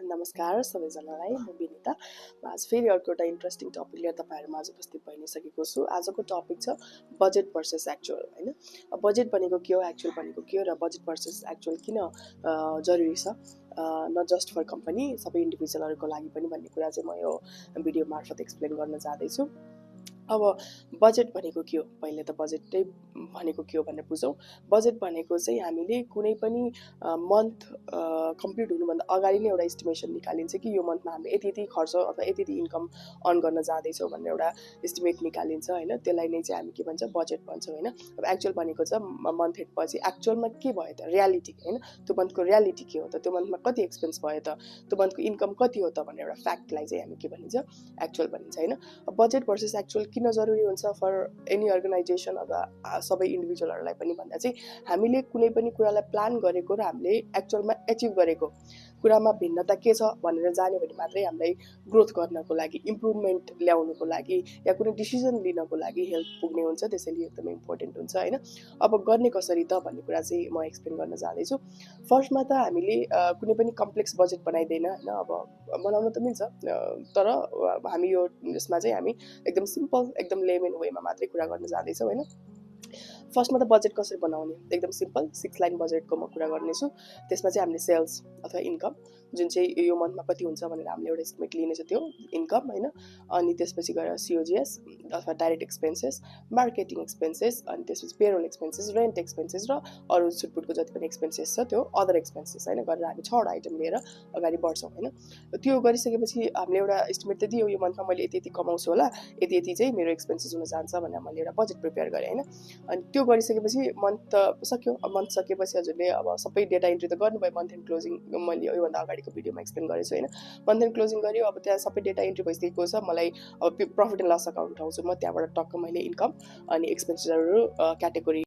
नमस्कार सबैजनालाई, म विनिता। आज फेरि अर्को एउटा इन्ट्रेस्टिङ टपिक लिएर तपाईँहरूमा आज उपस्थित भइसकेको छु। आजको टपिक छ बजेट भर्सेस एक्चुअल होइन। बजेट भनेको के हो, एक्चुअल भनेको के हो र बजेट भर्सेस एक्चुअल किन जरुरी छ, नट जस्ट फर कम्पनी, सबै इन्डिभिजुअलहरूको लागि पनि भन्ने कुरा चाहिँ म यो भिडियो मार्फत एक्सप्लेन गर्न जाँदैछु। अब बजेट भनेको के हो, पहिले त बजेटै भनेको के हो भनेर बुझौँ। बजेट भनेको चाहिँ हामीले कुनै पनि मन्थ कम्प्लिट हुनुभन्दा अगाडि नै एउटा एस्टिमेसन निकालिन्छ कि यो मन्थमा हामीले यति यति खर्च अथवा यति यति इन्कम अर्न गर्न जाँदैछौँ भनेर एउटा एस्टिमेट निकालिन्छ होइन। त्यसलाई नै चाहिँ हामी के भन्छ, बजेट भन्छौँ होइन। अब एक्चुअल भनेको चाहिँ मन्थ हेड पछि एक्चुअलमा के भयो त, रियालिटी होइन, त्यो मन्थको रियालिटी के हो त, त्यो मन्थमा कति एक्सपेन्स भयो त, त्यो मन्थको इन्कम कति हो त भन्ने एउटा फ्याक्टलाई चाहिँ हामी के भनिन्छ, एक्चुअल भनिन्छ होइन। बजेट भर्सेस एक्चुअल किन जरुरी हुन्छ फर एनी अर्गनाइजेसन अथवा सबै इन्डिभिजुअलहरूलाई पनि भन्दा चाहिँ हामीले कुनै पनि कुरालाई प्लान गरेको र हामीले एक्चुअलमा एचिभ गरेको कुरामा भिन्नता के छ भनेर जान्यो भने मात्रै हामीलाई ग्रोथ गर्नको लागि, इम्प्रुभमेन्ट ल्याउनुको लागि या कुनै डिसिजन लिनको लागि हेल्प पुग्ने हुन्छ। त्यसैले एकदमै इम्पोर्टेन्ट हुन्छ होइन। अब गर्ने कसरी त भन्ने कुरा चाहिँ म एक्सप्लेन गर्न जाँदैछु। फर्स्टमा त हामीले कुनै पनि कम्प्लेक्स बजेट बनाइँदैन होइन। अब बनाउन त मिल्छ, तर हामी यो यसमा चाहिँ हामी एकदम सिम्पल, एकदम लेमेन वेमा मात्रै कुरा गर्न जाँदैछौँ होइन। फर्स्टमा त बजेट कसरी बनाउने, एकदम सिम्पल 6 लाइन बजेटको म कुरा गर्नेछु। त्यसमा चाहिँ हामीले सेल्स अथवा इन्कम, जुन चाहिँ यो मन्थमा कति हुन्छ भनेर हामीले एउटा एस्टिमेट लिनेछ त्यो इन्कम होइन। अनि त्यसपछि गएर सिओजिएस अथवा डाइरेक्ट एक्सपेन्सेस, मार्केटिङ एक्सपेन्सेस, अनि त्यसपछि पेरोल एक्सपेन्सेस, रेन्ट एक्सपेन्सेस र अरू छुटपुटको जति पनि एक्सपेन्सेस छ त्यो अदर एक्सपेन्सेस होइन गरेर हामी 6वटा आइटम लिएर अगाडि बढ्छौँ होइन। त्यो गरिसकेपछि हामीले एउटा एस्टिमेट त दियो, यो मन्थमा मैले यति यति कमाउँछु होला, यति यति चाहिँ मेरो एक्सपेन्सेस हुन जान्छ भनेर मैले एउटा बजेट प्रिपेयर गरेँ होइन। अनि त्यो गरिसकेपछि मन्थ त सक्यो। अब मन्थ सकेपछि हजुरले अब सबै डेटा इन्ट्री त गर्नुभयो, मन्थ एन्ड क्लोजिङ मैले योभन्दा अगाडिको भिडियोमा एक्सप्लेन गरेको छु होइन। मन्थ एन्ड क्लोजिङ गऱ्यो, अब त्यहाँ सबै डेटा इन्ट्री भइसकेको छ। मलाई अब प्रफिट एन्ड लस अकाउन्ट उठाउँछु म, त्यहाँबाट टक्क मैले इन्कम अनि एक्सपेन्सेसहरू क्याटेगोरी